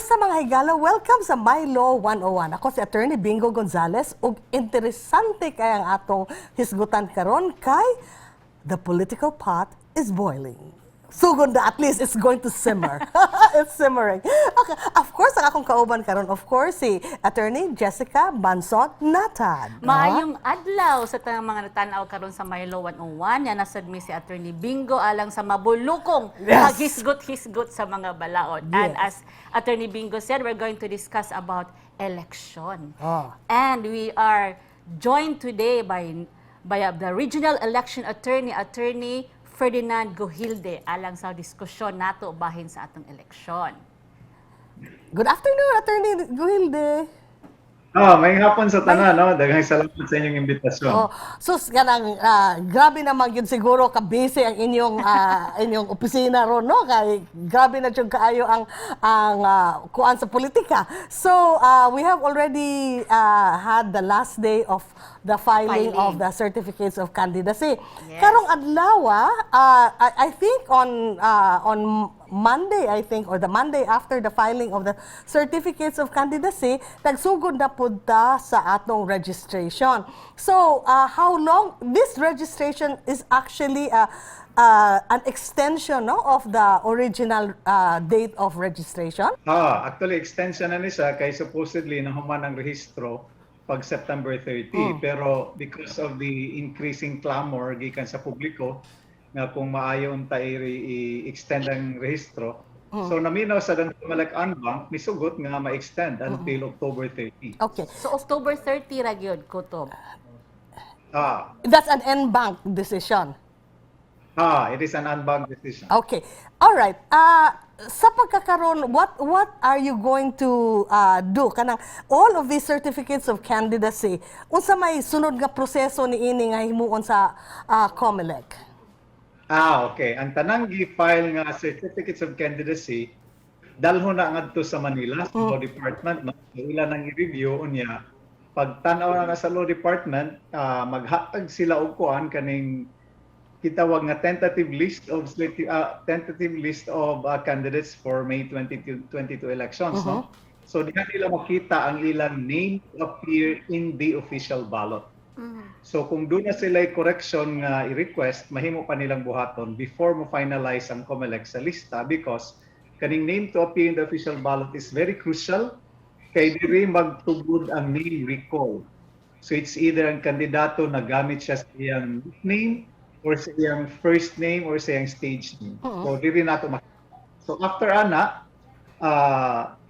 Kumusta, mga higala? Welcome sa My Law 101. Ako si Attorney Bingo Gonzales ug interesante kay ang atong hisgutan karon kay the political pot is boiling. Sugod na, at least it's going to simmer. It's simmering. Okay, of course, ang akong kauban karon, of course, si Attorney Jessica Banson Natad. Maayong adlaw sa tanang mga natanaw karon sa My Law 101. Yan nasad mi si Attorney Bingo alang sa mabulukong paghisgot-hisgot sa mga balaod. And as Attorney Bingo said, we're going to discuss about election. And we are joined today by the Regional Election Attorney, Attorney Ferdinand Gujilde, alang sa diskusyon nato bahin sa atong eleksyon. Good afternoon, Attorney Gujilde. Oh, maayong hapon sa tanan, no? Daghang salamat sa inyong imbitasyon. Oh, sus, kanang grabe naman yun siguro ka busy ang inyong opisina ron, no, kay grabe na jud kaayo ang kuan sa politika. So, we have already had the last day of the filing Filing. Of the certificates of candidacy. Yes. Karong adlaw, I think on Monday, I think, or the Monday after the filing of the certificates of candidacy, nagsugod na pud ta sa atong registration. So, how long this registration is actually an extension, no, of the original date of registration? Ah, actually, extension na ni siya kay supposedly nahuman ang rehistro pag September 30. Pero because of the increasing clamor gikan sa publiko nga kung maayo unta i-extend ang rehistro, so naminaw sa ang Comelec en banc, misugot nga ma-extend until October 30. So October 30 ra gyud kutob. That's an en banc decision. Ah, it is an en banc decision. Okay. All right. Sa pagkakaroon, what are you going to do? Kanang all of these certificates of candidacy, unsa may sunod nga proseso niini nga himuon sa COMELEC? Ah, okay. Ang tanang gi-file nga certificates of candidacy, dalhon na ngadto sa Manila sa Law Department, no? So, ila nang i-review unya. Pag tan-aw na sa Law Department, maghatag sila og kuan, kaning gitawag nga tentative list of candidates for May 2022 elections, no? So diha nila makita ang ilang name to appear in the official ballot. So kung duna sila correction nga i-request, mahimo pa nilang buhaton before mo finalize ang COMELEC sa lista because kaning name to appear in the official ballot is very crucial kay diri magtugod ang name recall. So it's either ang kandidato nagamit siya sa iyang nickname or sa iyang first name or sa iyang stage name. So diri nato makita. So after ana,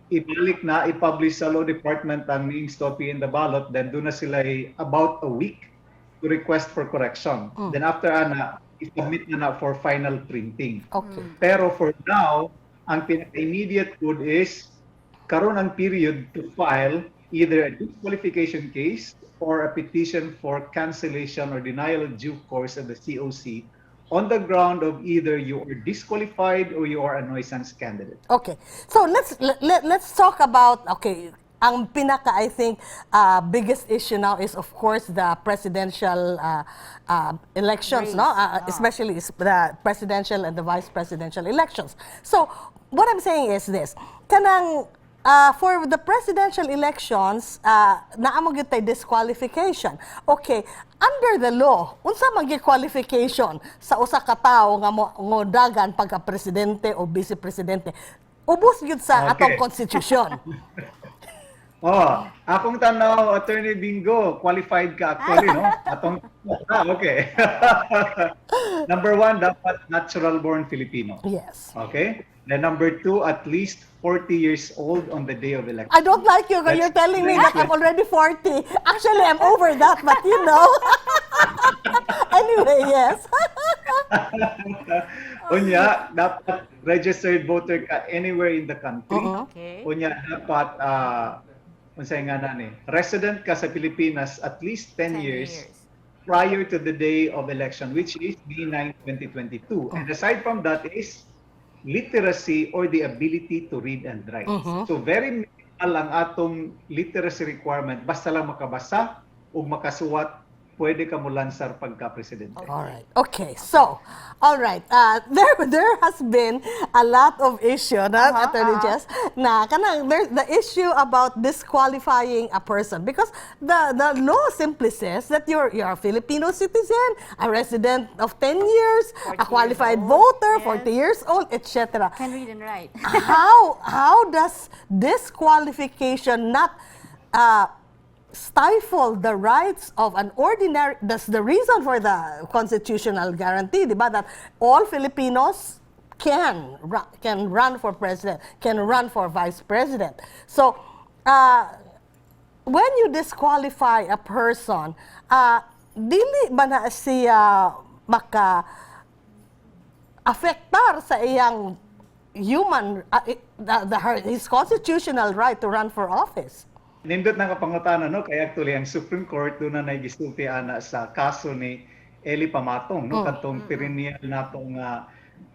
ibalik na, i-publish sa Law Department ang names to appear in the ballot, then duna sila about a week to request for correction. Then after ana, i-submit na na for final printing. Pero for now, ang pinaka-immediate good is karon ang period to file either a disqualification case or a petition for cancellation or denial of due course of the COC on the ground of either you are disqualified or you are a nuisance candidate. Okay. So let's talk about, okay, ang pinaka, I think, biggest issue now is, of course, the presidential elections, Race. No? Especially is the presidential and the vice presidential elections. So what I'm saying is this, kanang for the presidential elections, naa man gyud tay disqualification. Okay, under the law, unsa man gyud qualification sa usa ka tawo nga mo ngodagan pagka presidente o vice presidente? Ubos gyud sa atong konstitusyon. Oh, akong tanaw, Attorney Bingo, qualified ka actually, no? Atong, okay. Number one, dapat natural born Filipino. Okay? Then number two, at least 40 years old on the day of election. I don't like you because you're telling me that I'm already 40. Actually, I'm over that, but you know. Anyway, yes. Unya, dapat registered voter ka anywhere in the country. Unya, dapat, unsay nga na ni, resident ka sa Pilipinas at least 10 10 years years. Prior to the day of election, which is May 9, 2022. And aside from that is literacy or the ability to read and write. So very minimal ang atong literacy requirement. Basta lang makabasa o makasuwat Pwede ka mo lansar pagka-presidente. All right. Okay. So, all right. There has been a lot of issue, na, Attorney Jess, na kanang there's the issue about disqualifying a person because the law simply says that you're a Filipino citizen, a resident of 10 years, 40 a qualified years old, voter, yes. 40 years old, etc. Can read and write. How does disqualification not stifle the rights of an ordinary, that's the reason for the constitutional guarantee, di ba, that all Filipinos can run for president, can run for vice president? So when you disqualify a person, dili ba na siya maka afektar sa iyang human the, her, his constitutional right to run for office? Nindot na kapangutana, no, kay actually ang Supreme Court duna na gisulti ana sa kaso ni Eli Pamatong, no, katong perennial nato nga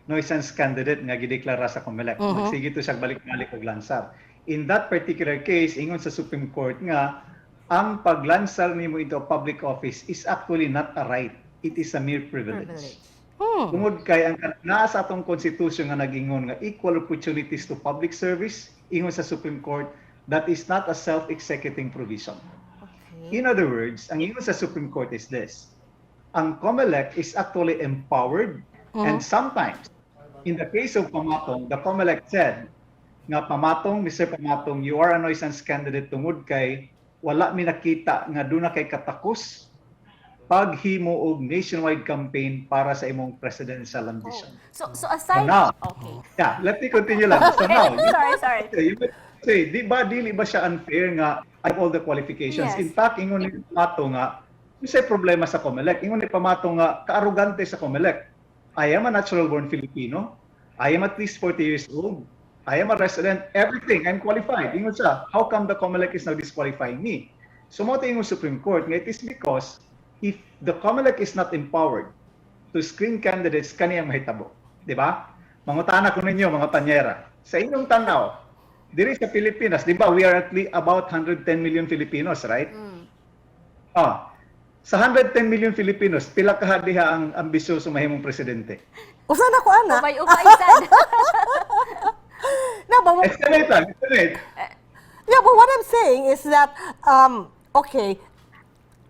nuisance candidate nga gideklara sa COMELEC. Magsige to siya balik-balik og lansar. In that particular case, ingon sa Supreme Court nga ang paglansar nimo into a public office is actually not a right. It is a mere privilege. Privilege. Tungod kay ang naa sa atong konstitusyon nga nag-ingon nga equal opportunities to public service, ingon sa Supreme Court, that is not a self-executing provision. In other words, ang ingon sa Supreme Court is this: ang COMELEC is actually empowered and sometimes, in the case of Pamatong, the COMELEC said nga, "Pamatong, Mr. Pamatong, you are a nuisance candidate tungod kay wala mi nakita nga duna kay katakos paghimo og nationwide campaign para sa imong presidential ambition." So aside So now, okay. Yeah, let me continue lang. So now, Sorry, sorry. you might say, di ba, dili ba siya unfair nga I have all the qualifications? Yes. In fact, ingon ni Pamato nga, may problema sa COMELEC. Ingon ni Pamato nga, kaarogante sa COMELEC. "I am a natural born Filipino. I am at least 40 years old. I am a resident. Everything. I'm qualified." Ingon siya, "How come the COMELEC is now disqualifying me?" So mao ingon Supreme Court nga it is because if the COMELEC is not empowered to screen candidates, kani ang mahitabo. Di ba? Mangutana ko ninyo, mga panyera. Sa inyong tanaw, diri sa Pilipinas, di ba, we are at least about 110 million Filipinos, right? Ah, sa 110 million Filipinos, pila ka diha ang ambisyoso mahimong presidente? Usa na ko ana. Ubay-ubay sad. No, but Estimate lang, estimate. Yeah, but what I'm saying is that okay,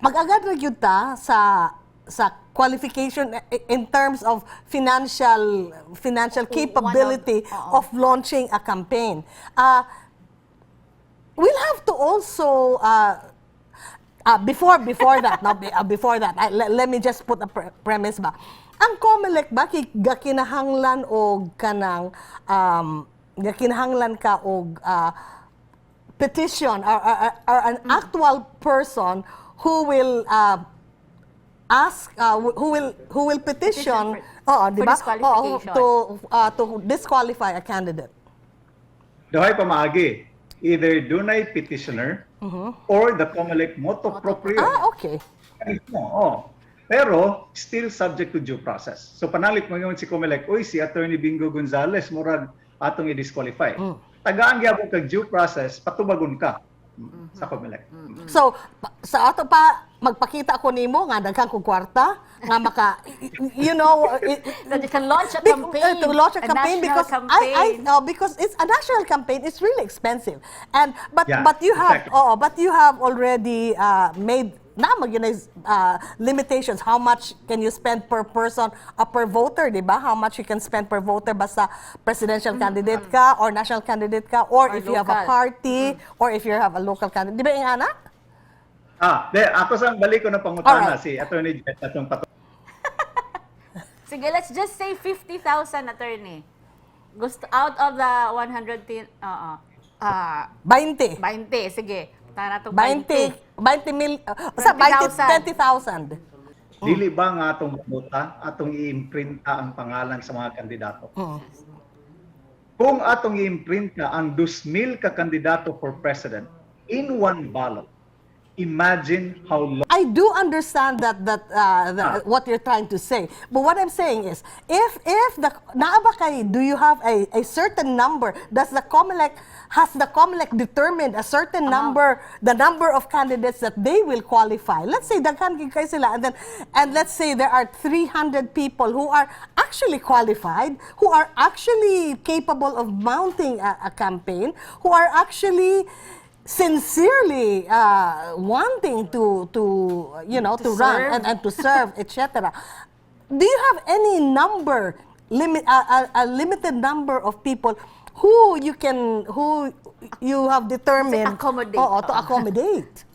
mag-agad ra gyud ta sa qualification in terms of financial capability oo. Of launching a campaign. We'll have to also before that, no, before that, let me just put a premise ba. Ang COMELEC ba ki gakinahanglan og kanang gakinahanglan ka og petition or an actual person who will ask who will petition, Petition oo, di for ba? Oo, disqualification. To disqualify a candidate? Duhay pamaagi. Either dunay petitioner or the COMELEC motu proprio. Ah, okay. Mismo, oh. Pero still subject to due process. So panalit mo yun si COMELEC, "Uy, si Attorney Bingo Gonzales, murag atong i-disqualify." Tagaan gyapon kag due process, patubagon ka sa COMELEC. So, sa ato pa, magpakita ko nimo nga daghan kog kwarta nga maka That you can launch a campaign. To launch a campaign national because campaign. I because it's a national campaign, it's really expensive and but but you have oo, but you have already made na mag limitations, how much can you spend per person, per voter, di ba? How much you can spend per voter basta presidential candidate ka or national candidate ka or Or if you have a local. Party or if you have a local candidate, di ba yung ana? Ah, de, ako sa balik ko na pangutana Alright. si Attorney Jet atong Sige, let's just say 50,000, attorney. Gusto out of the 110, oo. Ah, 20. 20, sige. Tara to. 20, 20 mil, sa 20, 20,000. 20,000. Dili ba nga atong buta, atong i-imprinta ang pangalan sa mga kandidato? Kung atong i-imprinta ang 2,000 ka kandidato for president in one ballot, Imagine how long I do understand that what you're trying to say. But what I'm saying is, if the naa ba kay, do you have a certain number? Does the COMELEC has the COMELEC determined a certain number, the number of candidates that they will qualify? Let's say daghan gyud kay sila, and then and let's say there are 300 people who are actually qualified, who are actually capable of mounting a campaign, who are actually sincerely wanting to To run serve. and to serve, etc. Do you have any number limit, a limited number of people who you have determined To accommodate. Oo, to accommodate?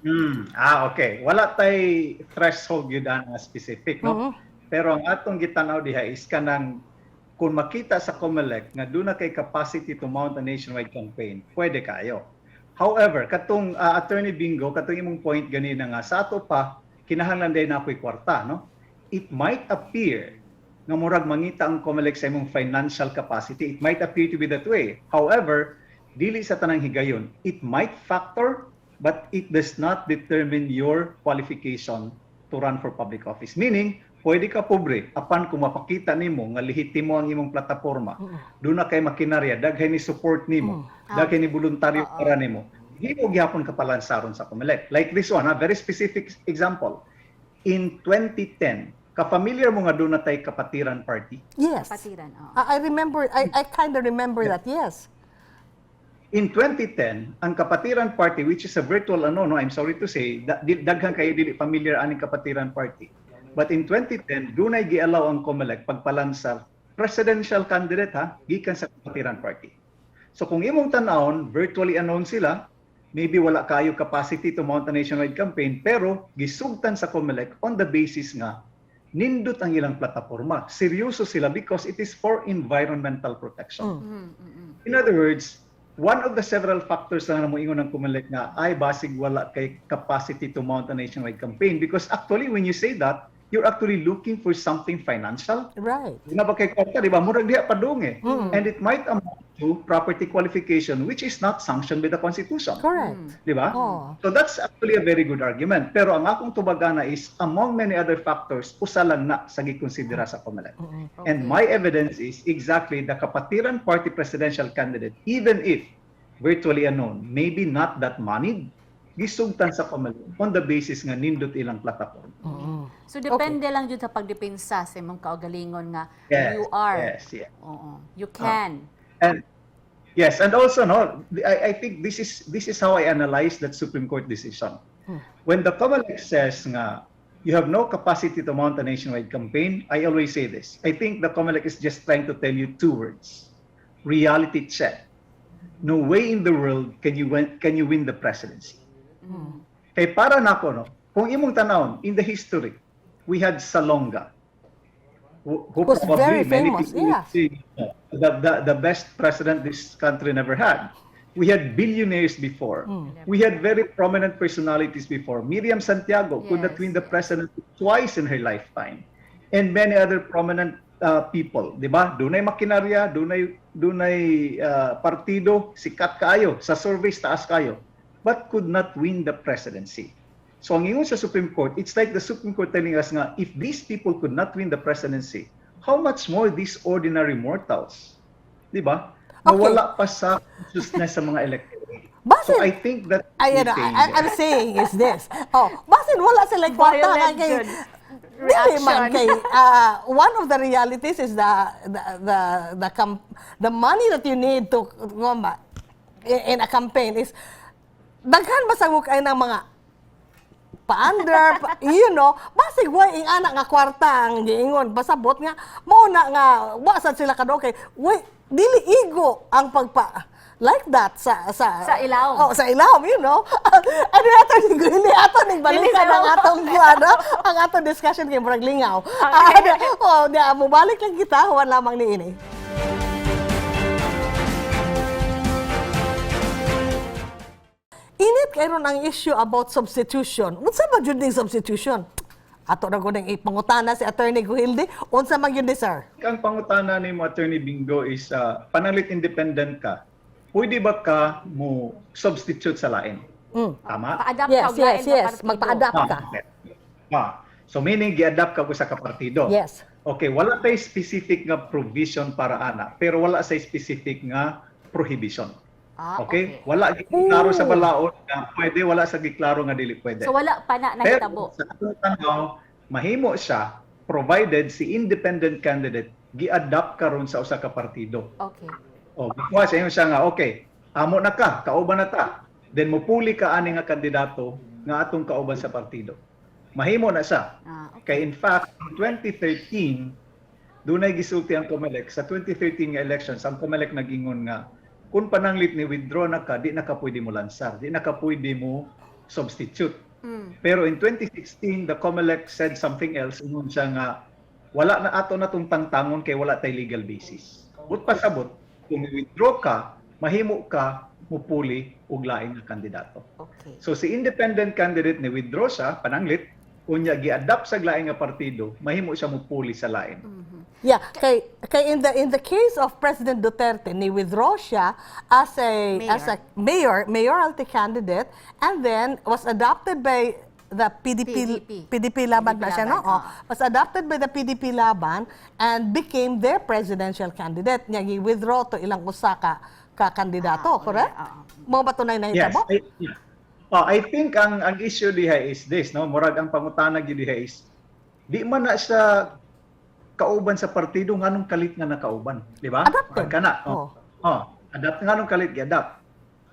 Ah, okay. Wala tay threshold gyud ana specific, no? Pero ang atong gitanaw diha is kanang kung makita sa COMELEC nga duna kay capacity to mount a nationwide campaign, pwede kayo. However, katong Attorney Bingo, katong imong point ganina nga sa ato pa kinahanglan diay na ako'y kwarta, no? It might appear nga murag mangita ang COMELEC sa imong financial capacity. It might appear to be that way. However, dili sa tanang higayon. It might factor, but it does not determine your qualification to run for public office. Meaning, pwede ka pobre apan kung mapakita nimo nga lehitimo ang imong plataporma, duna kay makinarya, daghay ni support nimo, daghay ni voluntaryo para nimo. Himo gihapon ka palansaron sa COMELEC. Like this one, ha, very specific example. In 2010, ka-familiar mo nga duna tay Kapatiran Party? Yes. Kapatiran, oo. I remember, I kind of remember that, yes. In 2010, ang Kapatiran Party, which is a virtual ano, no, I'm sorry to say, daghan kayo dili familiar aning Kapatiran Party. But in 2010, dunay gi-allow ang COMELEC pagpalansar presidential candidate, ha, gikan sa Kapatiran Party. So kung imong tan-awon, virtually unknown sila, maybe wala kayo capacity to mount a nationwide campaign, pero gisugtan sa COMELEC on the basis nga nindot ang ilang plataporma. Seryoso sila because it is for environmental protection. In other words, one of the several factors na moingon ng COMELEC nga ay basig wala kay capacity to mount a nationwide campaign, because actually when you say that, you're actually looking for something financial. Di na ba kay kwarta, di ba? Murag diha padung eh. And it might amount to property qualification, which is not sanctioned by the Constitution. Correct. Di ba? Oo. So that's actually a very good argument. Pero ang akong tubagana is, among many other factors, usa lang na sa gikonsidera sa COMELEC. And my evidence is exactly the Kapatiran Party presidential candidate, even if virtually unknown, maybe not that moneyed, gisugtan sa COMELEC on the basis nga nindot ilang platform. So depende lang jud sa pagdepensa sa imong kaugalingon nga you are. Oo. You can. And yes, and also, no, I think this is how I analyze that Supreme Court decision. When the COMELEC says nga you have no capacity to mount a nationwide campaign, I always say this. I think the COMELEC is just trying to tell you two words: reality check. No way in the world can you win the presidency. Kay para nako, no, kung imong tanawon in the history, we had Salonga, who Was probably very many famous, people would say the best president this country never had. We had billionaires before. We had very prominent personalities before. Miriam Santiago could not win the president twice in her lifetime. And many other prominent people, di ba? Dunay makinarya, dunay partido, sikat kayo, sa surveys taas kayo, but could not win the presidency. So ang ingon sa Supreme Court, it's like the Supreme Court telling us nga, if these people could not win the presidency, how much more these ordinary mortals? Di ba? Na wala pa sa consciousness sa mga electorate. Basin, So I think that Ay, ano, I'm saying is this. Oh, basin wala sila kwarta Violent kay jud. dili man Reaction. Kay one of the realities is the money that you need to ngoma in a campaign is daghan ba sa kay ng mga pa-under, pa, basig way ing-ana nga kwarta ang giingon, pasabot nga mao na nga wa sad sila kadto kay way dili igo ang pagpa like that sa Sa ilawom. Oh, sa ilawom. Ano ato ni ato ning balikan Dili sa ang atong ano, ang atong discussion kay murag lingaw. Okay. Oh, di, mubalik lang kita human lamang niini. Init kaayo ang issue about substitution. Unsa ba jud ning substitution? Ato ra gud ning ipangutana si Attorney Guhilde. Unsa man gyud ni, sir? Ang pangutana ni mo, Attorney Bingo, is panalit independent ka, pwede ba ka mo substitute sa lain? Tama? Pa-adapt Yes, ka og lain yes, nga yes. partido. Magpa-adapt ka. Okay. So meaning gi-adapt ka sa ka partido. Yes. Okay, wala tay specific nga provision para ana, pero wala say specific nga prohibition. Okay? Wala giklaro sa balaod nga pwede, wala sa giklaro nga dili pwede. So wala pa na nahitabo. Pero sa atong tanaw, mahimo siya provided si independent candidate gi-adapt karon sa usa ka partido. O, gikuha sa inyo siya nga, okay, amo na ka, kauban na ta. Then mupuli ka ani nga kandidato nga atong kauban sa partido. Mahimo na siya. Kay in fact, in 2013, dunay gisulti ang COMELEC. Sa 2013 nga elections, ang COMELEC nagingon nga, kung pananglit ni withdraw na ka, di na ka pwede mo lansar, di na ka pwede mo substitute. Pero in 2016, the COMELEC said something else. Ingon siya nga, wala na ato na tong tangtangon kay wala tay legal basis. But pasabot, kung withdraw ka, mahimo ka mupuli og lain nga kandidato. So si independent candidate ni withdraw siya, pananglit, unya gi-adapt sa lain nga partido, mahimo siya mupuli sa lain. Yeah, kay in the case of President Duterte, ni withdraw siya as a Mayor. As a mayoralty candidate and then was adopted by the PDP. PDP. PDP Laban PDP ba siya, no? Laban, Oh, was adopted by the PDP Laban and became their presidential candidate. Nya gi-withdraw to ilang usa ka kandidato, correct? Oo. Mao ba tunay Yes. nahitabo? Yeah. Oh, I think ang issue diha is this, no? Murag ang pangutana gyud diha is di man na siya kauban sa partido, nganong kalit nga nakauban, di ba? Adopted. Murag kana. Oh. Oh, adapt, nganong kalit gi-adapt.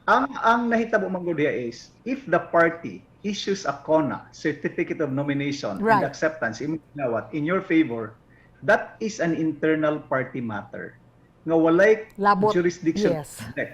Ang nahitabo man gud diha is if the party issues a CONA, certificate of nomination and acceptance imong gidawat in your favor, that is an internal party matter nga walay Labot. Jurisdiction.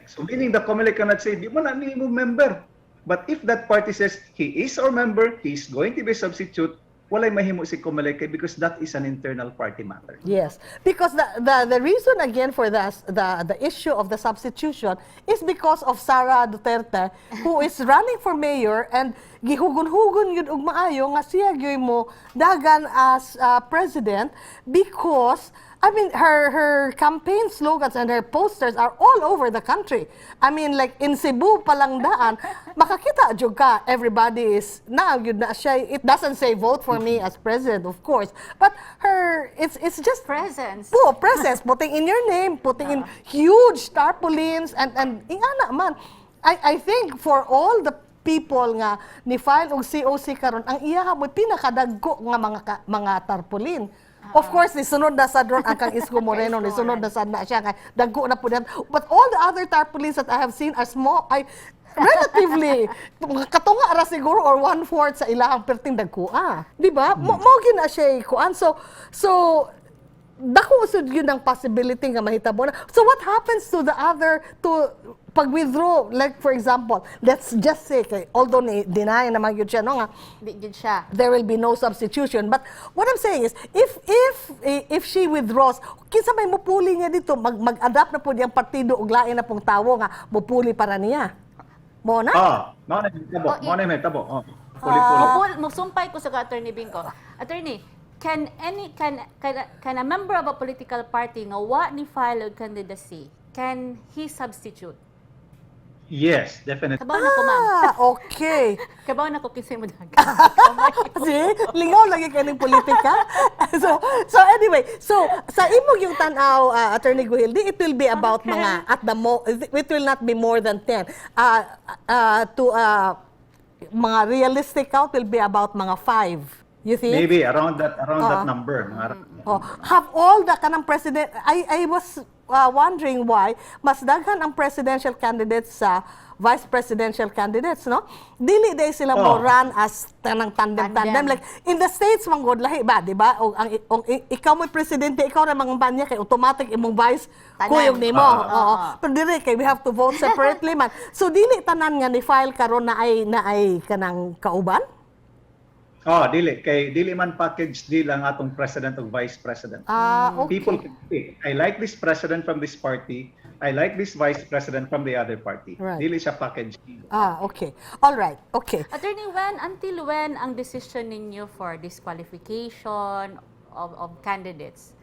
So meaning the COMELEC cannot say, "Di mo na ni mo member." But if that party says, "He is our member, he is going to be a substitute," walay mahimo si COMELEC kay because that is an internal party matter. Yes, because the reason again for the issue of the substitution is because of Sara Duterte, who is running for mayor and gihugon-hugon yun og maayo nga siya gyud mo dagan as president because, I mean, her campaign slogans and her posters are all over the country. I mean, like in Cebu pa lang daan, makakita jud ka, everybody is na yun na siya. It doesn't say "Vote for me as president," of course, but her it's just Presence. Po, presence, putting in your name, putting in huge tarpaulins and ingana man. I think for all the people nga ni file og COC karon, ang iya mo pinakadagko nga mga tarpaulin. Of course, ni sunod na sa drone ang kang Isko Moreno, ni sunod na sad na siya kay dagko na po yan. But all the other tarpaulins that I have seen are small, ay relatively katunga ra siguro or one-fourth sa ilahang perting dagkoa. Di ba? Mo gyud na siya kuan. So dako usod yun ang possibility nga mahitabo na. So what happens to the other, to pag-withdraw? Like for example, let's just say, kay, although ni deny naman yun siya, no, nga, Di gyud siya. There will be no substitution. But what I'm saying is, if she withdraws, kinsa may mupuli niya dito, mag-adapt na po niyang partido og lain na pong tawo nga mupuli para niya. Mo na? Ah, mao na mahitabo, mao na mahitabo. Oh, puli-puli. Musumpay ko sa Attorney Bingo. Attorney, can any can can can a member of a political party nga wa ni file og candidacy, can he substitute? Yes, definitely. Kabaw na ko, ma'am. Ah, okay. Kabaw na ko kinsay mo dagan. See? Lingaw lagi kaning politika. So anyway, so sa imong yung tan-aw, Attorney Guhildi, it will be about mga at the mo it will not be more than 10. To mga realistic count will be about mga 5. You think? Maybe around that number. Mga Oh, have all the kanang president, I was wondering why mas daghan ang presidential candidates sa vice presidential candidates, no? Dili day sila mo run as tanang tandem tandem. Tandem. Like in the States man gud lahi ba, di ba? O ang ikaw mo presidente, ikaw ra mangampanya kay automatic imong vice Tanan. kuyog nimo. Oo. Pero dili kay we have to vote separately man. So dili tanan nga ni file karon na ay kanang kauban? Oh, dili kay dili man package deal ang atong president o vice president. People can pick. "I like this president from this party. I like this vice president from the other party." Dili siya package deal. Ah, okay. All right. Okay. Attorney, when until when ang decision ninyo for disqualification of candidates?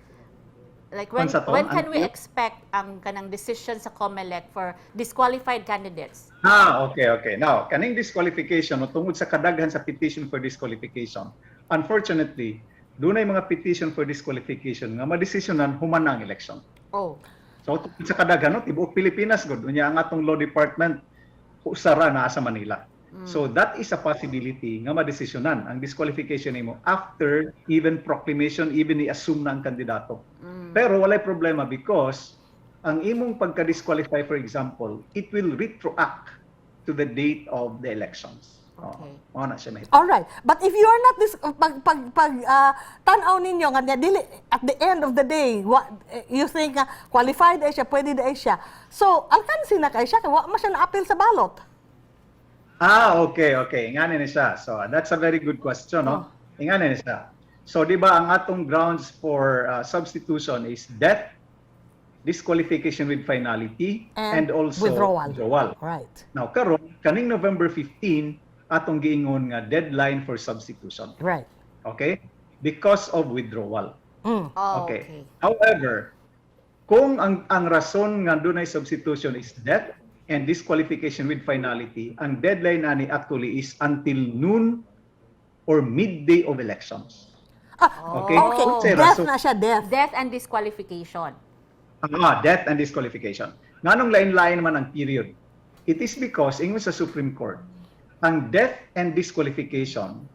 Like when Unsa to? When can we Until? Expect ang kanang decision sa COMELEC for disqualified candidates? Ah, okay. Now, kaning disqualification, no, tungod sa kadaghan sa petition for disqualification, unfortunately, dunay mga petition for disqualification nga madesisyonan human na ang election. Oh. So, tungod sa kadaghan, no, tibuok Pilipinas gud, unya ang atong law department usara naa sa Manila. So that is a possibility nga madesisyonan ang disqualification nimo after even proclamation, even i-assume na ang kandidato. Pero walay problema because ang imong pagka-disqualify, for example, it will retroact to the date of the elections. Okay. Oo, mao na siya mahitabo. All right. But if you are not this pag tan-aw ninyo nga dili at the end of the day what you think nga qualified ay siya, pwede ay siya. So, alkansi na kay siya kay wa man siya na-appeal sa ballot. Ah, okay. Ingani ni siya. So, that's a very good question, no? Ingani ni siya. So, di ba ang atong grounds for substitution is death, disqualification with finality, and also withdrawal. Withdrawal. Now, karon kaning November 15, atong giingon nga deadline for substitution. Okay? Because of withdrawal. Oh, Okay. okay. However, kung ang rason nga dunay substitution is death and disqualification with finality, ang deadline ani actually is until noon or midday of elections. Ah, Okay? okay. Unsay Death rason? na siya, death. Death and disqualification. Ah, death and disqualification. Nganong lain-lain man ang period? It is because ingon sa Supreme Court, ang death and disqualification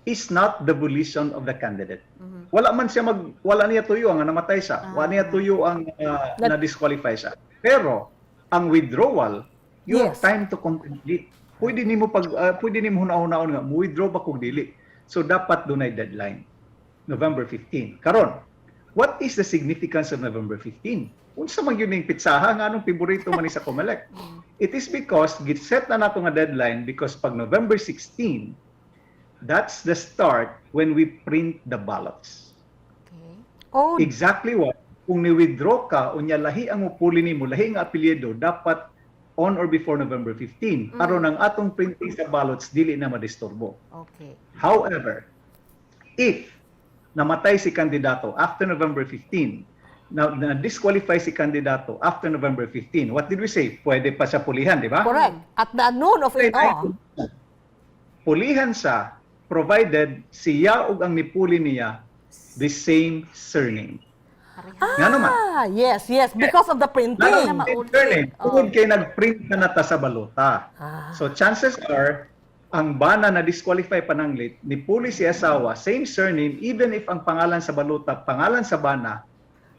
is not the volition of the candidate. Wala man siya mag wala niya tuyo ang namatay siya. Wala niya tuyo ang na-disqualify siya. Pero ang withdrawal, you have time to contemplate. Pwede nimo huna-hunaon nga mo withdraw ba kung dili. So dapat dunay deadline. November 15. Karon, what is the significance of November 15? Unsa man gyud ning petsaha, nganong paborito man ni sa COMELEC? It is because giset na nato nga deadline because pag November 16, that's the start when we print the ballots. Oh, Exactly what? Kung ni-withdraw ka, unya lahi ang mupuli nimo, lahi nga apelyido, dapat on or before November 15. Aron ang atong printing sa ballots dili na madisturbo. However, if namatay si kandidato after November 15, na disqualify si kandidato after November 15, what did we say? Pwede pa siya pulihan, di ba? Correct. At the noon of it, oh. Pulihan siya provided siya ug ang nipuli niya the same surname. Pareha. Nga naman. Ah, yes. Because of the printing. Lalo na na maulit. surname, Oh. tungod kay nag-print na nata sa balota. So chances are, ang bana na disqualify pananglit, nipuli si asawa, same surname, even if ang pangalan sa balota, pangalan sa bana,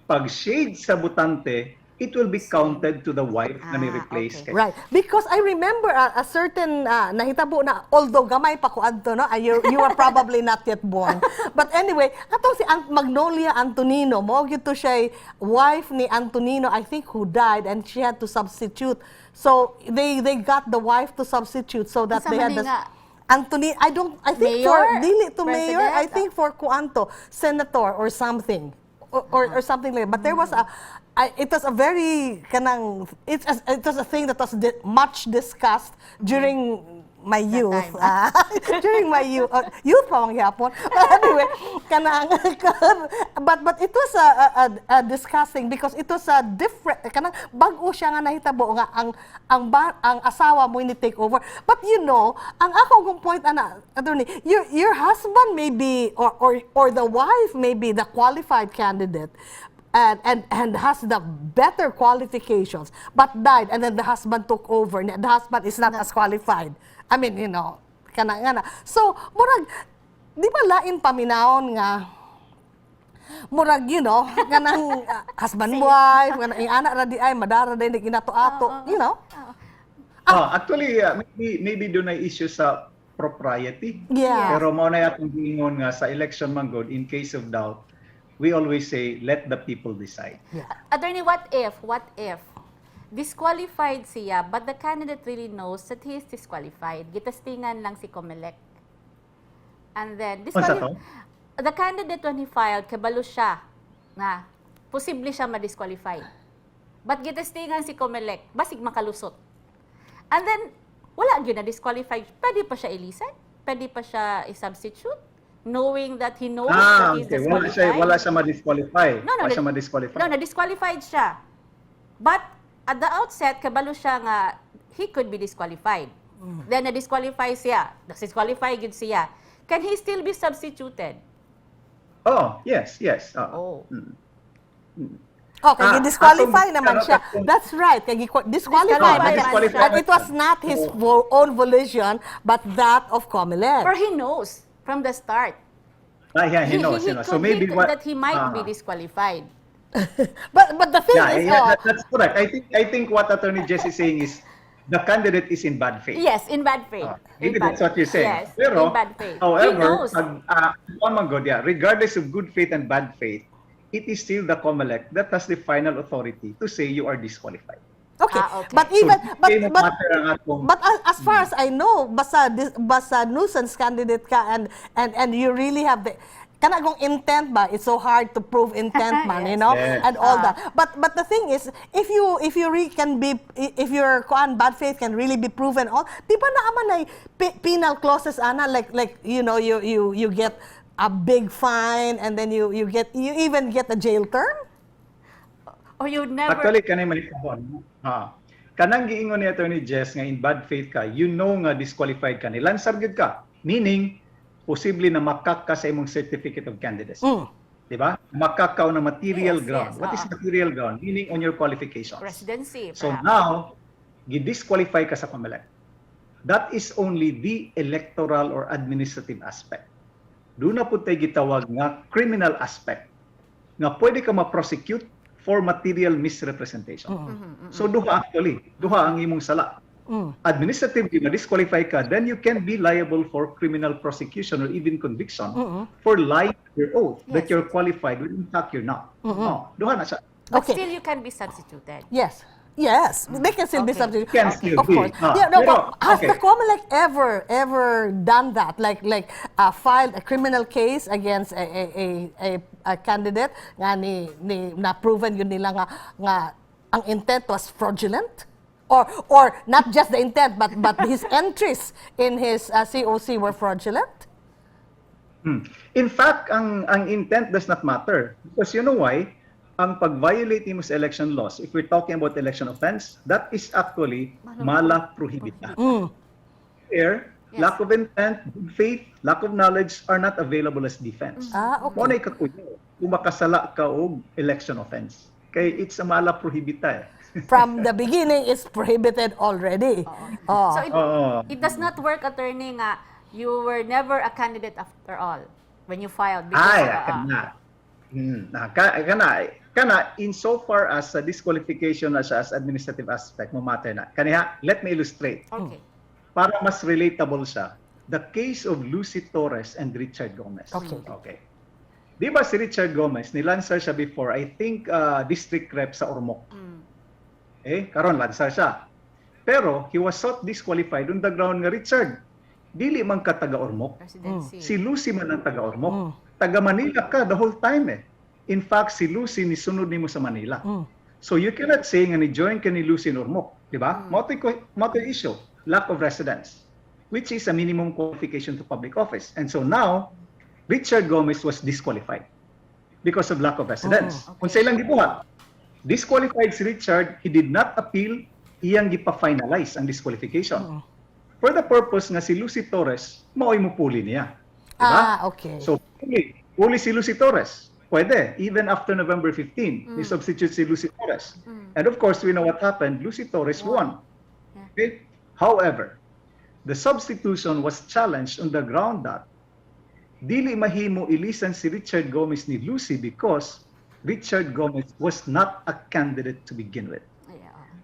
pag shade sa botante, it will be counted to the wife na ni-replace. Right. Because I remember a certain nahitabo na, although gamay pa ko adto, no, you were probably not yet born. But anyway, katong si Magnolia Antonino, mao gyud to siya wife ni Antonino, I think, who died and she had to substitute. So they got the wife to substitute so that Unsa they man had ni the nga? Anthony, I don't, I think for Mayor? dili to mayor, I President? think for kuanto, senator or something. Or something like that. But there was a, I, it was a very kanang, it was a thing that was much discussed during my youth. Time. Ah, during my youth, youth pa man gyapon. But anyway, kanang, but it was a discussing because it was a different, kanang bag-o siya nga nahitabo nga ang asawa mo ni take over. But ang ako kong point ana, attorney, your husband may be or the wife may be the qualified candidate and has the better qualifications but died and then the husband took over. The husband is not as qualified. I mean, kana nga na. So, murag di ba lain paminawon nga murag kanang husband wife kanang anak ra di ay madara din ginato-ato. Ah, actually, maybe dunay issue sa propriety. Pero mao na atong giingon nga sa election man gud, in case of doubt, we always say let the people decide. Attorney, what if disqualified siya, but the candidate really knows that he is disqualified? Gitastingan lang si Comelec. And then, Unsa to? The candidate, when he filed, kabalo siya na posible siya ma-disqualify. But gitastingan si Comelec, basig makalusot. And then, wala gyud na disqualified. Pwede pa siya ilisan? Pwede pa siya i-substitute? Knowing that he knows Ah, that he's okay. Wala siya, disqualified. Wala siya ma-disqualify. No, Wala siya ma-disqualify. No, na-disqualified siya. But at the outset, kabalo siya nga he could be disqualified. Then na-disqualify siya. Na-disqualify gyud siya. Can he still be substituted? Oh, yes. Oh. Okay, Ah, disqualify atong- naman ano, siya. That's right. Kay disqualify Disqualify man siya. Disqualify. And it was not his own volition, but that of Comelec. Or he knows from the start. Ah, yeah, he knows. He He knows. So could- maybe what, that he might be Ah. disqualified. But the thing is, Yeah, oh, that's correct. I think what Attorney Jess is saying is the candidate is in bad faith. Yes, in bad faith. Ah, In maybe bad that's what you're saying. Yes, Pero, in bad faith. however, He knows. Pag, one man good, yeah, regardless of good faith and bad faith, it is still the COMELEC that has the final authority to say you are disqualified. Okay. Ah, okay. But even So, but di mo but matter ang atong- But as far as I know, basta nuisance candidate ka and you really have the kana kung intent ba, it's so hard to prove intent man, you know, and all that. But the thing is, if you really can be if your kuan bad faith can really be proven all, di ba naa man ay penal clauses ana, like you get a big fine and then you even get a jail term? Or you never Actually, kanay malikabon. Ah. Kanang giingon ni Attorney Jess nga in bad faith ka, you know nga disqualified ka, nilansar gyud ka. Meaning, posible na makak ka sa imong certificate of candidacy. Di ba? Makak ka on a material ground. What is oo. material ground? Meaning on your qualifications. Residency, So perhaps. now, gi-disqualify ka sa COMELEC. That is only the electoral or administrative aspect. Duna pud tay gitawag nga criminal aspect nga pwede ka ma-prosecute for material misrepresentation. So duha actually, duha ang imong sala. Administratively, na-disqualify ka, then you can be liable for criminal prosecution or even conviction for lying to your oath that you're qualified when in fact you're not. Oh, duha na siya. But still you can be substituted. Yes, they can still be substituted. Can still Of be. course. Ah, Yeah, no, pero, but has the COMELEC ever done that? Like, filed a criminal case against a candidate nga ni na proven gyud nila nga ang intent was fraudulent? Or not just the intent but his entries in his COC were fraudulent? In fact, ang intent does not matter. Because you know why? Ang pag-violate nimo sa election laws, if we're talking about election offense, that is actually mala prohibita. Here, lack of intent, good faith, lack of knowledge are not available as defense. Ah, okay. Mao na ikakuyaw kung makasala ka og election offense. Kay it's a mala prohibita eh. From the beginning, it's prohibited already. Oh. So Oo. it does not work, Attorney, nga you were never a candidate after all when you filed. Because, Ay, kana. Kana, insofar as sa disqualification na siya as administrative aspect, mo matter na. Kaniha, let me illustrate. Okay. Para mas relatable siya, the case of Lucy Torres and Richard Gomez. Okay. Okay. Di ba si Richard Gomez, nilansar siya before, I think district rep sa Ormoc. Eh, karon lansar siya. Pero he was sought disqualified on the ground nga, "Richard, dili man ka taga Ormoc." Residency. Si Lucy man ang taga Ormoc. Taga Manila ka the whole time eh. In fact, si Lucy ni sunod nimo sa Manila. So you cannot say nga ni join ka ni Lucy in Ormoc, di ba? Mao to'y issue, lack of residence, which is a minimum qualification to public office. And so now, Richard Gomez was disqualified because of lack of residence. Oh, okay. Kung sa ilang gibuhat, disqualified si Richard, he did not appeal, iyang gipa-finalize ang disqualification. For the purpose nga si Lucy Torres, mao'y mupuli niya. Diba? Ah, okay. So, puli si Lucy Torres. Pwede, even after November 15, ni-substitute si Lucy Torres. And of course, we know what happened. Lucy Torres won. Okay? However, the substitution was challenged on the ground that dili mahimo ilisan si Richard Gomez ni Lucy because Richard Gomez was not a candidate to begin with.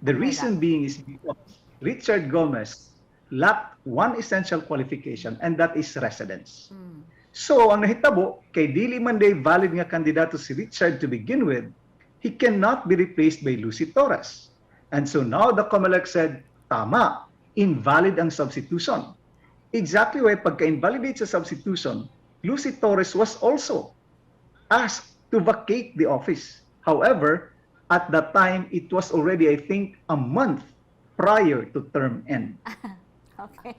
The reason being is because Richard Gomez lacked one essential qualification, and that is residence. So ang nahitabo, kay dili man diay valid nga kandidato si Richard to begin with, he cannot be replaced by Lucy Torres. And so now the COMELEC said, "Tama, invalid ang substitution." Exactly why pagka-invalidate sa substitution, Lucy Torres was also asked to vacate the office. However, at that time, it was already, I think, a month prior to term end. Okay.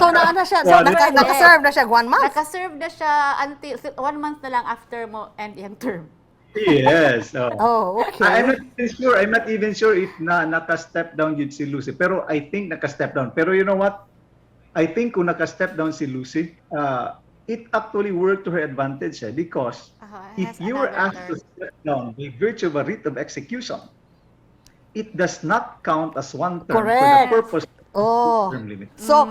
So naa na siya, so Well, naka-serve na siya one month. Naka-serve na siya until one month na lang after mo end iyang term. Yes. Oh. Oh, okay. I'm not even sure. I'm not even sure if na naka-step down yun si Lucy. Pero I think naka-step down. Pero you know what? I think kung naka-step down si Lucy, it actually worked to her advantage eh, because if has you were another asked to term. Step down by virtue of a writ of execution, it does not count as one term for the Correct. Purpose of term limit. So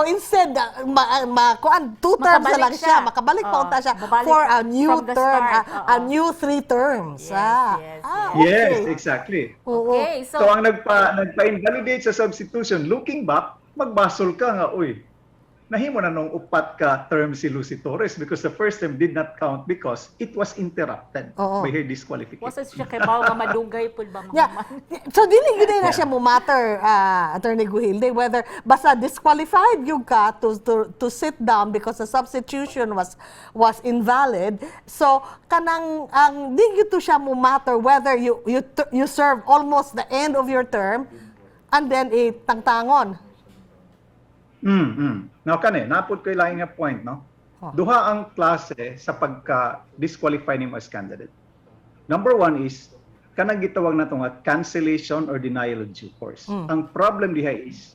instead ma kuan, two terms na Makabalik lang siya, siya. Makabalik pa Oo, unta siya babalik for a new from the term, start. a new three terms. Okay. Yes, exactly. Oo. Okay, so, So, ang nagpa-invalidate sa substitution, looking back, magbasol ka nga, uy, nahimo na nung upat ka term si Lucy Torres because the first term did not count because it was interrupted Oo. By her disqualification. Wasa siya kay bawo nga madugay pud ba mga man. So dili gyud na siya mo matter, Attorney Gujilde, whether basta disqualified yung ka to sit down because the substitution was invalid. So kanang ang di gyud to siya mo matter whether you serve almost the end of your term and then itangtangon. Now kani, naa pod koy laing nga point, no? Oh. Duha ang klase sa pagka-disqualify nimo as candidate. Number one is kanang gitawag nato nga cancellation or denial of due course. Ang problem diha is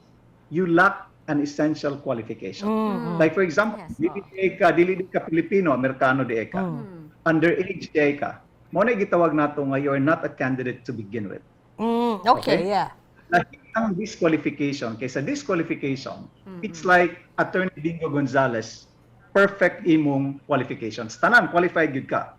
you lack an essential qualification. Like for example, dili diay ka, dili di ka Pilipino, Amerikano diay ka. Underage diay ka. Mao na gitawag nato nga you are not a candidate to begin with. Okay, Okay. yeah. Lahi ang disqualification. Kaysa disqualification, it's like Attorney Bingo Gonzalez, perfect imong qualifications. Tanan, qualified gyud ka.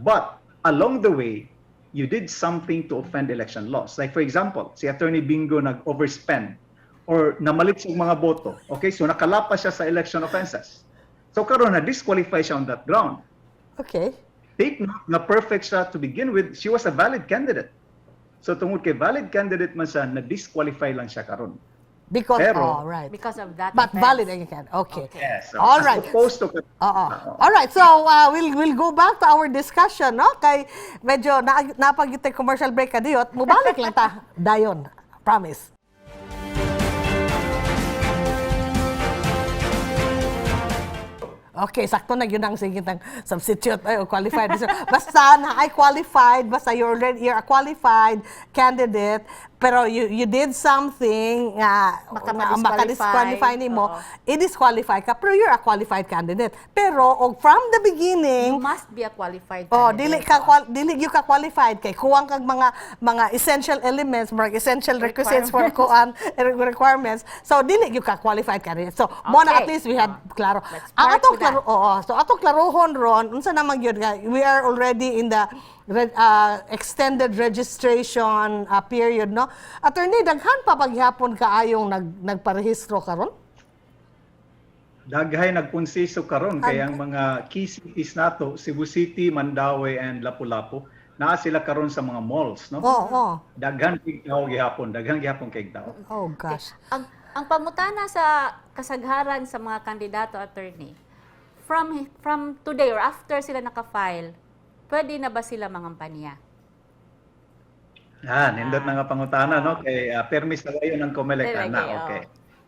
But along the way, you did something to offend election laws. Like for example, si Attorney Bingo nag-overspend or namalit sa mga boto. Okay, so nakalapas siya sa election offenses. So karon na disqualify siya on that ground. Take note na perfect siya to begin with. She was a valid candidate. So tungod kay valid candidate man siya, na-disqualify lang siya karon. Because Pero- oh, right. Because of that But offense. Valid again. Okay. Yes. So, All as right. opposed to Oo. All right. So, we'll go back to our discussion, no? Kay medyo na, napag commercial break kadiyot, mubalik lang ta. Dayon. Promise. Okay, sakto na yun ang sige ng substitute ay, o qualified. Basta na ay qualified, basta you're a qualified candidate, pero you did something nga Baka nga ma-disqualify. maka-disqualify nimo, Oo. I-disqualify ka, pero you're a qualified candidate. Pero og from the beginning, You must be a qualified oh, candidate. Dili gyud ka qualified kay kuwang kag mga essential elements, mga essential requisites for kuan requirements. So dili gyud ka qualified candidate. So mo na at least we had klaro. Let's Ang part atong with that. klaro, oo. So atong klarohon ron, unsa naman gyud nga we are already in the extended registration period, no? Attorney, daghan pa paghapon kaayong nagparehistro karon? Daghay nagpunsiso karon kay ang mga key cities nato, Cebu City, Mandaue and Lapu-Lapu, naa sila karon sa mga malls, no? Oo. Daghan kay tao gihapon, daghan gihapon kay tao. Oh gosh. Ang pangutana sa kasagharan sa mga kandidato, attorney, from today or after sila naka-file, pwede na ba sila mangampanya? Ah, nindot na nga pangutana, no, kay permis na kayo ng COMELEC Correct, na, oo. Okay.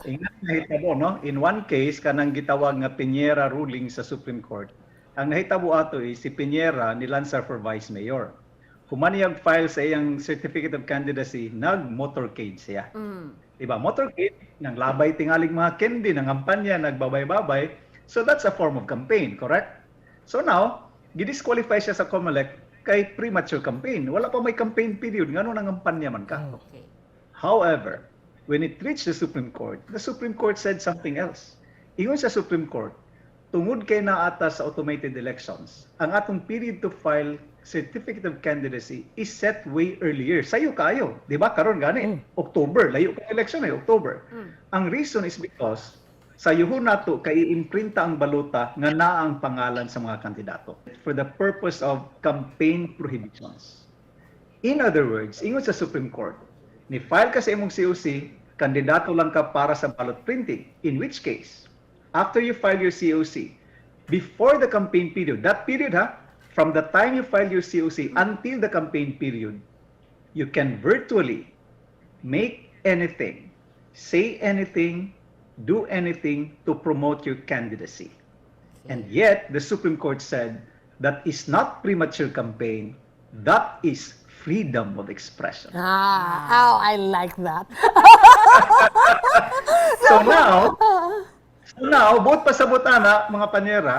Ingat nahitabo, no? In one case kanang gitawag nga Piñera ruling sa Supreme Court. Ang nahitabo ato is si Piñera nilansar for vice mayor. Human niyag file sa iyang certificate of candidacy, nag-motorcade siya. Diba? Motorcade, nang labay tingaling mga candy, nangampanya, nagbabay-babay. So that's a form of campaign, correct? So now, gidisqualify siya sa COMELEC kay premature campaign. Wala pa may campaign period, ngano nangampanya man ka? However, when it reached the Supreme Court, the Supreme Court said something else. Ingon sa Supreme Court, tungod kay naata sa automated elections, ang atong period to file certificate of candidacy is set way earlier. Sayo kayo, di ba? Karon gani, October, layo ka election eh, October. Ang reason is because sa yuho nato kay iimprinta ang balota nga naa ang pangalan sa mga kandidato for the purpose of campaign prohibitions. In other words, ingon sa Supreme Court, ni file ka sa imong COC, kandidato lang ka para sa ballot printing. In which case, after you file your COC, before the campaign period, that period ha, from the time you file your COC until the campaign period, you can virtually make anything, say anything, do anything to promote your candidacy. And yet, the Supreme Court said that is not premature campaign, that is freedom of expression. Ah, oh, I like that. So now, buot pasabot ana, mga panyera,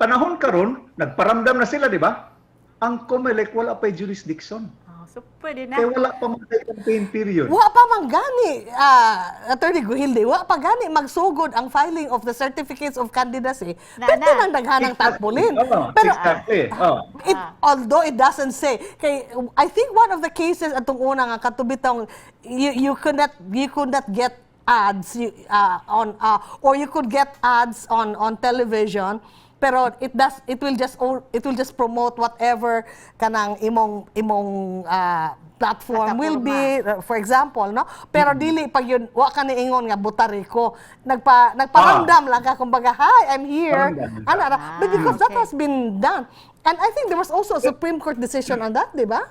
panahon karon, nagparamdam na sila, di ba? Ang COMELEC wala pa jurisdiction. Oh, so pwede na. Kaya wala pa man campaign period. Wa pa man gani, Attorney Guhilde, wa pa gani magsugod ang filing of the certificates of candidacy. Na, Pero na. nang daghanang tarpaulin. Oo, Pero exactly. Oh. Although it doesn't say, kay I think one of the cases atong una nga katubitong you could not get ads on or you could get ads on television, pero it will just promote whatever kanang imong platform will be, for example, no? Pero dili pag yun, wa ka niingon nga botari ko, nagparamdam lang ka kumbaga, "Hi, I'm here." Paramdam. Ana ra. But because that has been done, and I think there was also a Supreme Court decision on that, di ba?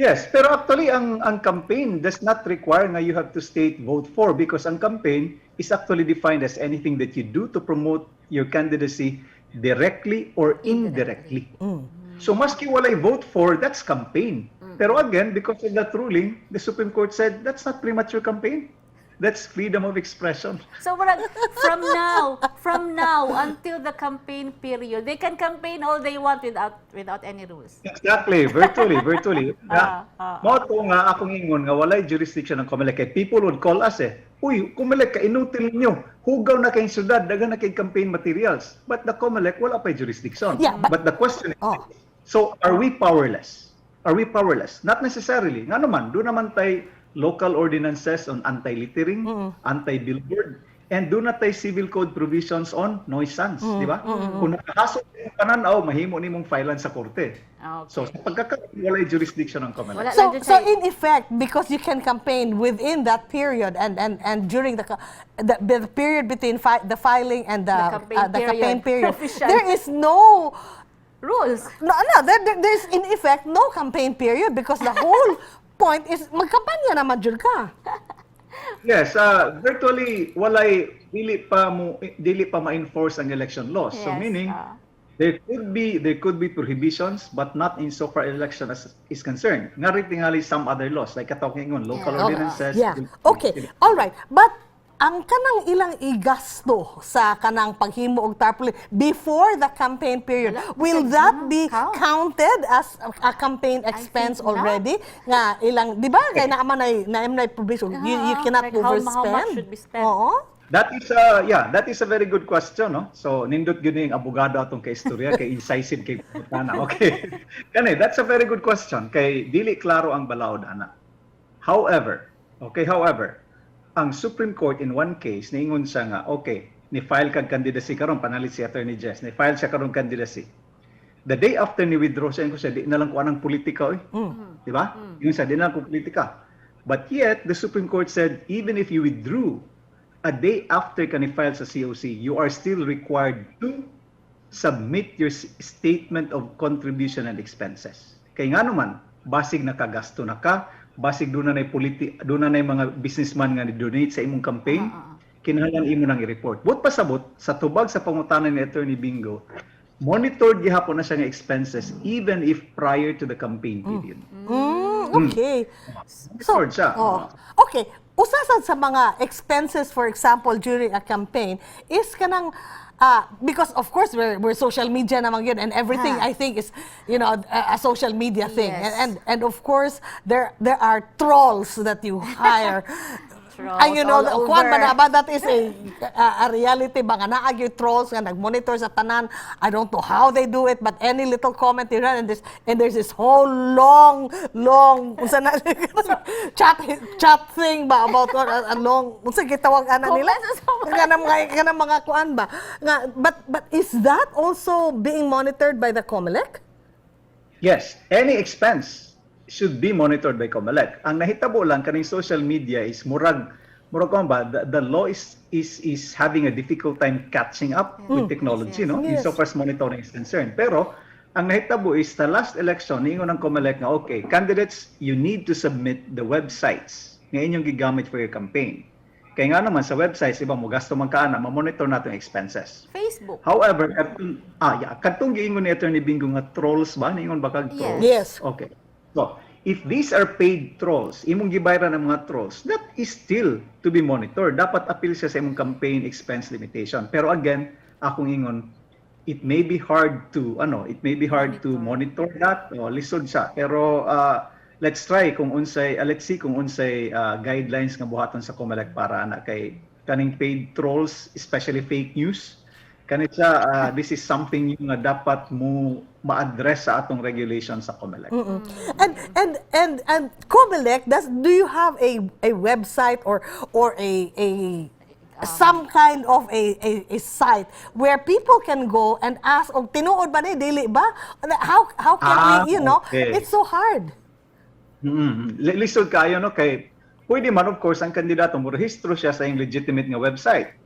Yes, pero actually ang campaign does not require nga you have to state "vote for" because ang campaign is actually defined as anything that you do to promote your candidacy directly or indirectly. So maski walay "vote for," that's campaign. Pero again, because of that ruling, the Supreme Court said that's not premature campaign. That's freedom of expression. So murag, from now until the campaign period, they can campaign all they want without any rules. Exactly, virtually, virtually. Nga, mao to nga akong ingon nga walay jurisdiction ng COMELEC. Kay people would call us eh. "Uy, COMELEC, kainutil ninyo. Hugaw na kayong syudad, daghan na kay campaign materials." But the COMELEC, wala pa jurisdiction. Yeah, but the question is, Oh. so are we powerless? Are we powerless? Not necessarily. Nga naman, duna man tay local ordinances on anti-littering, anti-billboard, and duna tay civil code provisions on nuisance, di ba? Kung nakahasol yung pananaw, mahimo nimong filean sa korte. So sa pagkakaroon, walay jurisdiction ng COMELEC. Wala So, lang dyan so siya- in effect, because you can campaign within that period and during the period between the filing and the, The campaign the campaign period. period, Official. there is no rules. No, there's in effect no campaign period because the whole point is magkampanya naman jud ka. Yes, virtually walay dili pa ma-enforce ang election laws. So meaning there could be prohibitions but not insofar election as is concerned. Ngari tingali some other laws like katong ingon local ordinances. Yeah. Okay. All right. But ang kanang ilang igasto sa kanang paghimo og tarpaulin before the campaign period, Wala, will kasi that be count. Counted as a campaign expense Think not. already? Nga ilang, di ba, kay naa man nay provision, you cannot Like how overspend. Much should be spent? Oo. That is a yeah, that is a very good question, no? So nindot gyud ning abogado atong kay istorya kay incisive kay pangutana. Okay. Kani, that's a very good question kay dili klaro ang balaod ana. However, okay, however, ang Supreme Court in one case niingon siya nga, okay, ni file kag candidacy karon, panalit si Attorney Jess, ni file siya karon candidacy. The day after ni withdraw siya, ingon siya, "Di na lang ko anang politika oy." Di ba? Ingon siya, "Di na lang ko politika." But yet, the Supreme Court said, even if you withdrew a day after ka ni-file sa COC, you are still required to submit your statement of contribution and expenses. Kay nga naman, basig nakagasto na ka, basig doon na mga businessman nga ni-donate sa imong campaign, kinahanglan imo nang i-report. Buot pasabot, sa tubag sa pangutana ni Attorney Bingo, monitored gihapon na siya nga expenses even if prior to the campaign period. Okay. Monitored siya. Oh, okay. Usa sad sa mga expenses, for example, during a campaign is kanang because of course we're social media naman yun and everything I think is a social media thing. And of course there are trolls that you hire. Trolls Ay, all kuan ba over. na ba that is a reality ba nga naa gyud trolls nga nagmonitor sa tanan? I don't know how they do it, but any little comment you run and there's this whole long long unsa na chat thing ba about a long, unsa gitawag ana nila, kanang mga kuan ba nga, but is that also being monitored by the COMELEC? Yes, any expense should be monitored by COMELEC. Ang nahitabo lang kaning social media is murag kuan ba, the law is having a difficult time catching up with technology, no? Insofar as monitoring is concerned. Pero ang nahitabo is the last election, niingon ng COMELEC nga, "Okay, candidates, you need to submit the websites nga inyong gigamit for your campaign." Kay nga naman sa websites, iba mo gasto man ka ana, ma-monitor nato yung expenses. Facebook. However, katong yeah, katong giingon ni Attorney Bingo nga trolls ba, niingon ba kag trolls? Yes. Okay. So, if these are paid trolls, imong gibayran ang mga trolls, that is still to be monitored. Dapat appeal siya sa imong campaign expense limitation. Pero again, akong ingon, it may be hard to monitor that. O, lisod siya. Pero let's see kung unsay guidelines nga buhaton sa COMELEC para ana kay kaning paid trolls, especially fake news. Kani siya, this is something yung nga dapat mo ma-address sa atong regulation sa COMELEC. And COMELEC, does do you have a website or a some kind of a site where people can go and ask, og tinuod ba ni, dili ba? How can we, it's so hard. Lisod kayo, no, kay pwede man, of course, ang kandidato mo rehistro siya sa iyang legitimate nga website.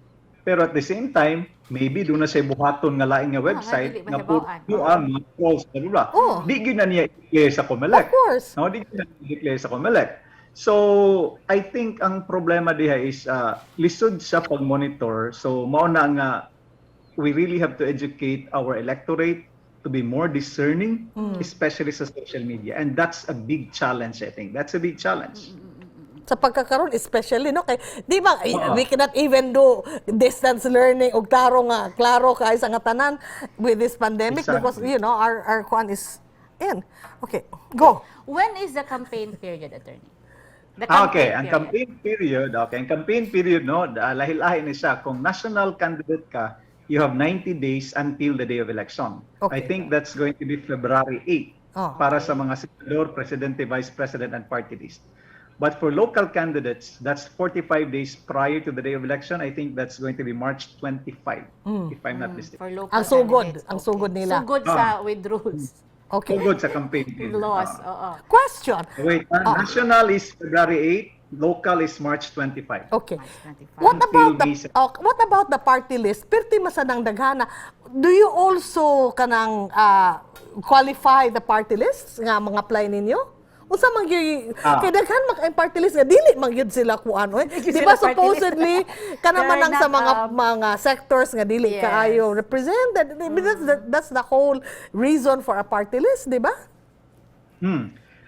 Pero at the same time, maybe duna siya buhaton nga lain nga website dili nga puro mahibaw-an. ang mga trolls, blah, blah. Di gyud na niya i-declare sa COMELEC. Of course. No, di gyud na niya i-declare sa COMELEC. So, I think ang problema diha is lisod siya pag-monitor. So, mao na nga we really have to educate our electorate to be more discerning, especially sa social media. And that's a big challenge, I think. That's a big challenge. Sa pagkakaroon especially, no, kay di ba Oo. We cannot even do distance learning og klaro nga klaro kay sa nga tanan with this pandemic because our kuan is in. Okay, go. When is the campaign period, Attorney? The Ah, okay, ang campaign period, okay, ang campaign period, no, lahi-lahi ni siya. Kung national candidate ka, you have 90 days until the day of election. I think that's going to be February 8 para sa mga senador, presidente, vice president, and party list. But for local candidates, that's 45 days prior to the day of election. I think that's going to be March 25, if I'm not mistaken. For local Ang sugod, candidates. Ang sugod nila. Sugod sa with rules. Sugod sa campaign period. Laws, oo. Question. Wait, national is February 8, local is March 25. March 25. What Until about the May 7. Oh, what about the party list? Pirti masanang daghana. Do you also kanang qualify the party lists nga mga apply ninyo? Unsa man gyud kay daghan man kay party list nga dili man gyud sila kuan, oy? Gyud Di ba sila party list. supposedly kana man They're lang sa not, mga mga sectors nga dili kaayo represented. I mean, that's the whole reason for a party list, di ba?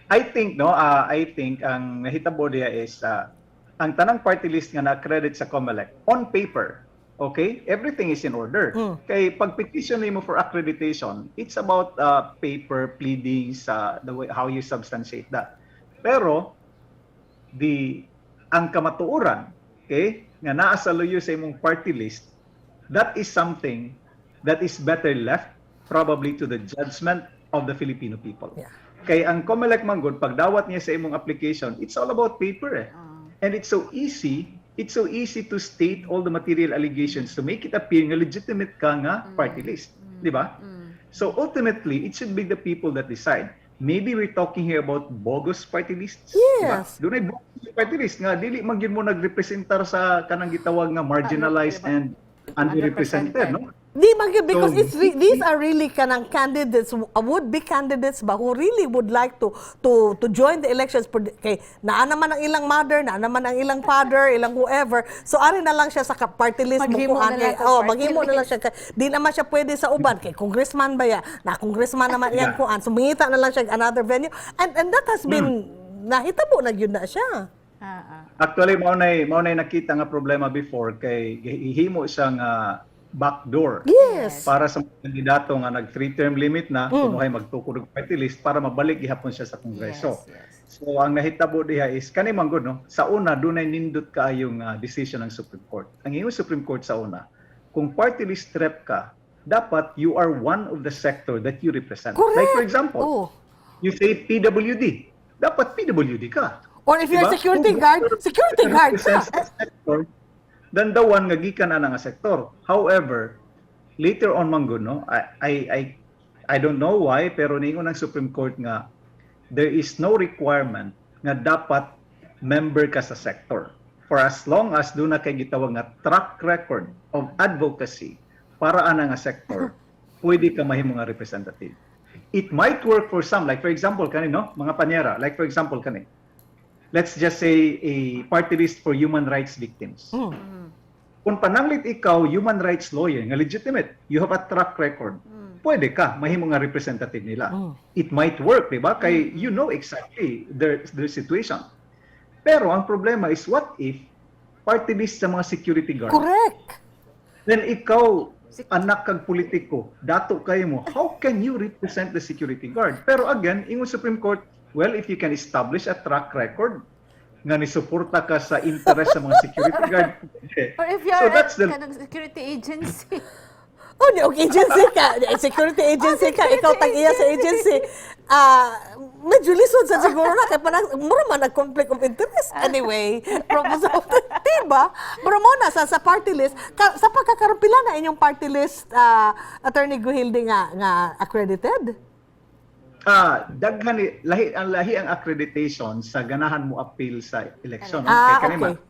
I think, no, I think ang nahitabo diha is ang tanang party list nga na-accredit sa COMELEC on paper, okay? Everything is in order. Kay pag petition nimo for accreditation, it's about paper pleadings, the way how you substantiate that. Pero the ang kamatuoran, okay, nga naa sa luyo sa imong party list, that is something that is better left probably to the judgment of the Filipino people. Kay ang COMELEC man gud, pagdawat niya sa imong application, it's all about paper eh. And it's so easy to state all the material allegations to make it appear nga legitimate ka nga party list, di ba? So ultimately, it should be the people that decide. Maybe we're talking here about bogus party lists. Di ba? Dunay bogus party list nga dili man gyud mo nagrepresentar sa kanang gitawag nga marginalized and underrepresented, no? Di man gyud because So, these are really kanang candidates, would be candidates ba, who really would like to join the elections kay naa naman ang ilang mother, naa naman ang ilang father, ilang whoever. So ari na lang siya sa party list mo Maghimo kuan na kay lang sa oh, party maghimo na lang siya kay di naman siya pwede sa uban kay congressman ba ya? Na congressman naman iyang kuan. So mangita na lang siya another venue and that has been nahitabo na gyud na siya. Actually, mao nay nakita nga problema before kay gihimo siya nga backdoor para sa mga kandidato nga nag three term limit na kunuhay magtukod og party list para mabalik gihapon siya sa Kongreso. So ang nahitabo diha is kani man gud, no, sa una dunay nindot kaayo nga decision ng Supreme Court. Ang ingon Supreme Court sa una, kung party list rep ka, dapat you are one of the sector that you represent. Like for example, you say PWD, dapat PWD ka. Or if you're Diba? security Kung guard, security guard ka. represents the sector than the one nga gikan ana nga sektor. However, later on man gud, no, I don't know why, pero niingon ang Supreme Court nga there is no requirement nga dapat member ka sa sector. For as long as duna kay gitawag nga track record of advocacy para ana nga sector, pwede ka mahimo nga representative. It might work for some, like for example kani, no, mga panyera, like for example kani. Let's just say a party list for human rights victims. Kung pananglit ikaw human rights lawyer nga legitimate, you have a track record. Pwede ka mahimo nga representative nila. It might work, di ba? Kay you know exactly their situation. Pero ang problema is, what if party list sa mga security guard? Correct. Then ikaw, anak kag politiko, dato kayo mo, how can you represent the security guard? Pero again, ingon Supreme Court, well, if you can establish a track record nga ni-suporta ka sa interest sa mga security guard, pwede. Or if you're So that's a the kanang security agency. Oh, di, og agency ka, security agency ka, ikaw tag-iya sa agency. Ah, medyo lisod sa siguro na kay parang mura man nag conflict of interest. Anyway, proposal, diba? Pero mo na sa party list, sa pagkakaroon, pila na inyong party list, Attorney Gujilde, nga accredited? Ah, daghan ni lahi ang lahi ang accreditation sa ganahan mo appeal sa election, no? Ah, Kay kani man, okay.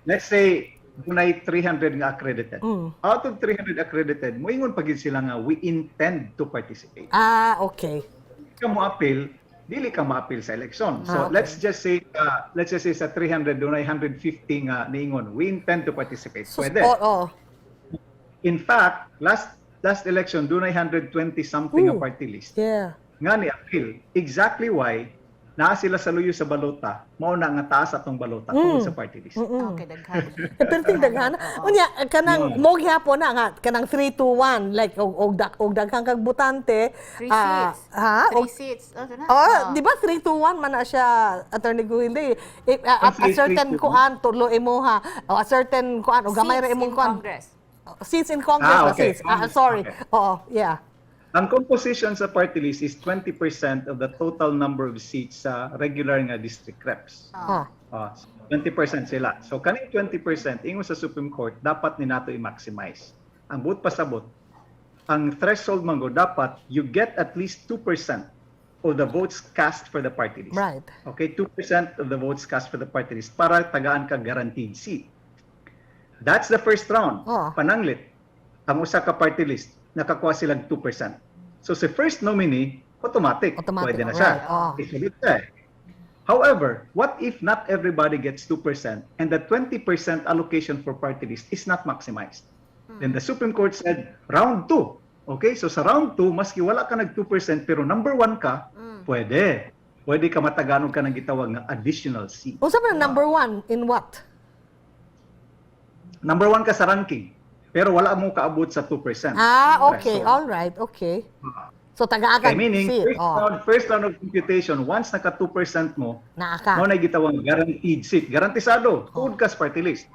let's say dunay 300 nga accredited. Out of 300 accredited, moingon pa gid sila nga "We intend to participate." Ah, okay. Ka mo appeal, dili ka ma-appeal sa election. So Ah, okay. let's just say sa 300 dunay 150 nga niingon, "We intend to participate." So, Pwede. Oo. In fact, last last election dunay 120 something nga Ooh. party list nga ni appeal. Exactly why naa sila sa luyo sa balota, mao na nga taas atong balota tungod sa party list. Okay, daghan. Perting daghan. Unya, kanang mo gihapon na nga kanang 3 to 1, like og daghang kag botante. Three Ah, seats. Ha? Three seats. Oh, na. Oh, di ba 3 to 1 man na siya, Attorney Gujilde? If, at a Three, certain three to kuan tulo imo ha. O a certain kuan o gamay ra Seats imong in kuan. Congress. Seats in Congress, Ah, ah, okay. seats. Ah, sorry. Okay. Oo, yeah. Ang composition sa party list is 20% of the total number of seats sa regular nga district reps. Ah. Ah, 20% sila. So kaning 20%, ingon sa Supreme Court, dapat ni nato i-maximize. Ang buot pasabot, ang threshold man go dapat you get at least 2% of the votes cast for the party list. Okay, 2% of the votes cast for the party list para tagaan ka guaranteed seat. That's the first round. Oo. Pananglit, ang usa ka party list, nakakuha silang 2%. So sa first nominee, automatic, Automatic, pwede na siya. right, oo. Isunod siya eh. However, what if not everybody gets 2% and the 20% allocation for party list is not maximized? Then the Supreme Court said, round 2. Okay, so sa round 2, maski wala ka nag 2% pero number 1 ka, pwede. Pwede ka matagaan og kanang gitawag nga additional seat. Unsa man ang number one in what? Number 1 ka sa ranking, pero wala mo kaabot sa 2% Ah, okay. threshold. All right. Okay. So tagaan ka Okay, meaning, seat. first, round, first round of computation, once naka 2% mo, Naa ka. mao na gitawag guaranteed seat. Garantisado, tuod ka sa party list.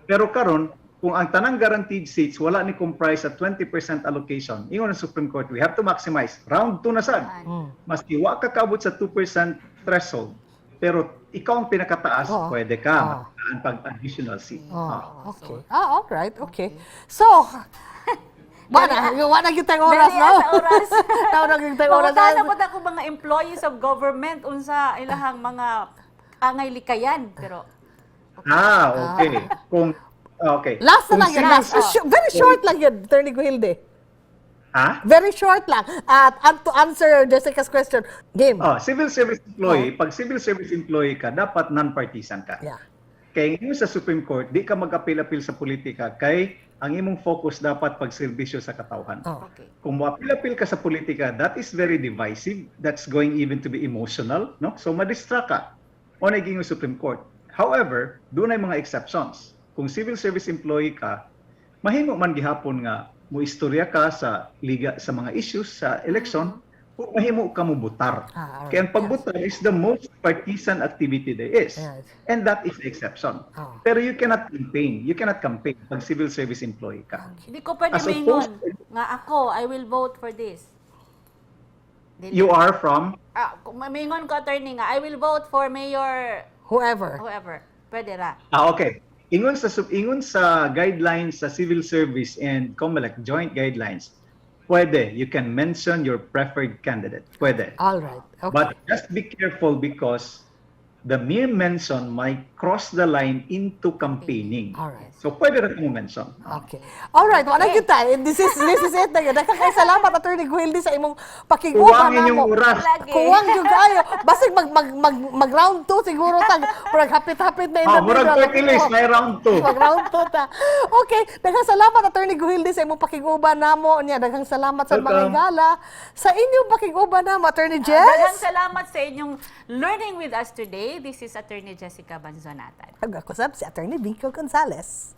Pero karon, kung ang tanang guaranteed seats wala ni comprise sa 20% allocation, ingon ang Supreme Court, we have to maximize. Round 2 na sad. Maski wa ka kaabot sa 2% threshold, pero ikaw ang pinakataas, pwede ka matagaan pag additional seat. Oh, Ah. okay. Ah, all right. Okay. So, wala gyud tayong oras, Dali no? sa oras. Wala gyud tayong oras. Pangutana po ako mga employees of government unsa ilahang mga angay likayan, pero Ah, okay. Kung okay. Last na Kung lang yun. Last. Very short lang yun, Attorney Gujilde. Ha? Very short lang. At and to answer Jessica's question, game. Oh, civil service employee, pag civil service employee ka, dapat non-partisan ka. Kay ngayon sa Supreme Court, di ka mag-appeal-appeal sa politika kay ang imong focus dapat pagserbisyo sa katawhan. Kung mo-appeal-appeal ka sa politika, that is very divisive. That's going even to be emotional, no? So madistract ka. O naging yung Supreme Court. However, doon ay mga exceptions. Kung civil service employee ka, mahimo man gihapon nga mo istorya ka sa liga sa mga issues sa election, o mahimo ka mo butar. Ah, alright. Kaya ang pagbutar is the most partisan activity there is. And that is the exception. Pero you cannot campaign. You cannot campaign pag civil service employee ka. Hindi ko pwede As maingon opposed nga ako, I will vote for this. Dili. You are from? Ah, kung maingon ko, attorney, nga I will vote for mayor Whoever. Whoever. Pwede ra. Ah, okay. Ingon sa guidelines sa civil service and COMELEC joint guidelines, pwede, you can mention your preferred candidate. Pwede. All right. Okay. But just be careful because The mere mention might cross the line into campaigning. So pwede ra mo mention. Okay. All right, wala gyud ta. This is it na gyud. Daghang salamat, Attorney Guildi, sa imong pakiguban Kuwang inyong namo. oras. Lagi. Kuwang gyud kayo. Basig mag round 2 siguro tag. Murag hapit-hapit na in Ah, the murag middle. 30 list, may round 2. Mag round 2 ta. Okay, daghang salamat, Attorney Guildi, sa imong pakiguban namo niya. Daghang salamat sa mga Welcome. higala sa inyong pakiguban namo, Attorney Jess. Daghang salamat sa inyong learning with us today. This is Attorney Jessica Banzonatan. Ug ako sab si Attorney Binko Gonzales.